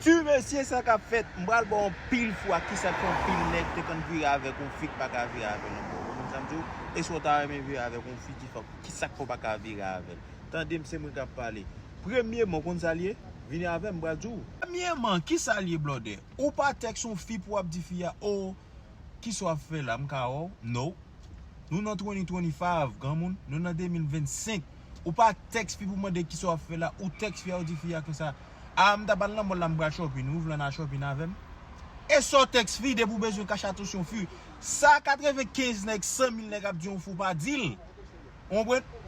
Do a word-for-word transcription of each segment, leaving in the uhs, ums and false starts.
Ti mesye, sa k ap fèt? M pral ba w anpil fwa kisa k fè anpil nèg te konn vire avèk yon fi k pa ka vire avè l ankò. Ou konprann sa m di w? E si w ta renmen vire avèk yon fi ki fè, kisa k fè w pa ka vire avè l? Tande m, se mwen k ap pale. Premyeman, w konn sa l ye? Vini avè m, m pral di w. Premyeman, kisa l ye, blòdè? Ou pa tèks yon fi pou w ap di fi a, o, kisa w ap fè la, m ka wè w? No. Nou nan twenty twenty-five, granmoun. Nou nan de mil vennsenk. Ou pa tèks fi pou mande kisa w ap fè la. Ou tèks fi a, ou di fi a konsa, a, m t ap al nan mòl la, m pral shopping. Ou vle ann al shopping avè m? E sa w tèks fi depi w bezwen kache atansyon fi? Sa katrevenkenz nèg, san mil nèg ap di yon fi w pa di l. Ou konprann?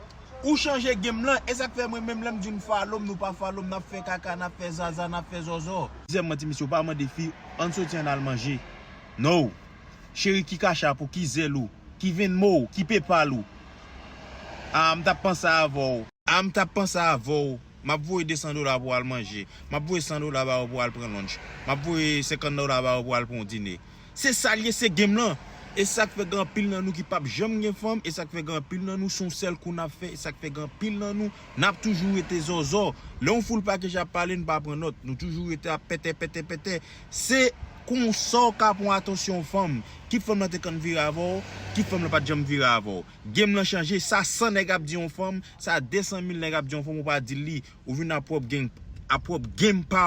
Ou chanje game lan. E sa k fè mwen menm lè m di n follow m, nou pa follow m, n ap fè kaka, n ap fè zaza, n ap fè zòzò. Dezyèmman, ti mesye, ou pa mande fi, ann soti ann al manje. No. Cheri, ki kacha pou, ki zèl ou, ki venmo w, ki PayPal ou? A, m t ap panse avè w. A, m t ap panse avè w. M ap voye de san dola pou w al manje. M ap voye san dola ba w pou w al pran lunch. M ap voye senkant dola ba w pou w al pran yon dine. Se sa l ye, se game lan. E sa k fè gen anpil nan nou ki p ap janm gen fanm, e sa k fè gen anpil nan nou se yon sèl kou n ap fè, e sa k fè gen anpil nan nou, n ap toujou rete zòzò. Lè yon full package ap pale, n pa pran nòt. Nou toujou rete ap pètè, pètè, pètè. Se konsa w ka pran atansyon fanm. Ki fanm nan te konn vire avè w, ki fanm nan pa t janm vire avè w. Game lan chanje, sa san nèg ap di yon fanm, sa de san mil nèg ap di yon fanm, ou pa di l li, ou vin a pwòp game, a pwòp game pa w.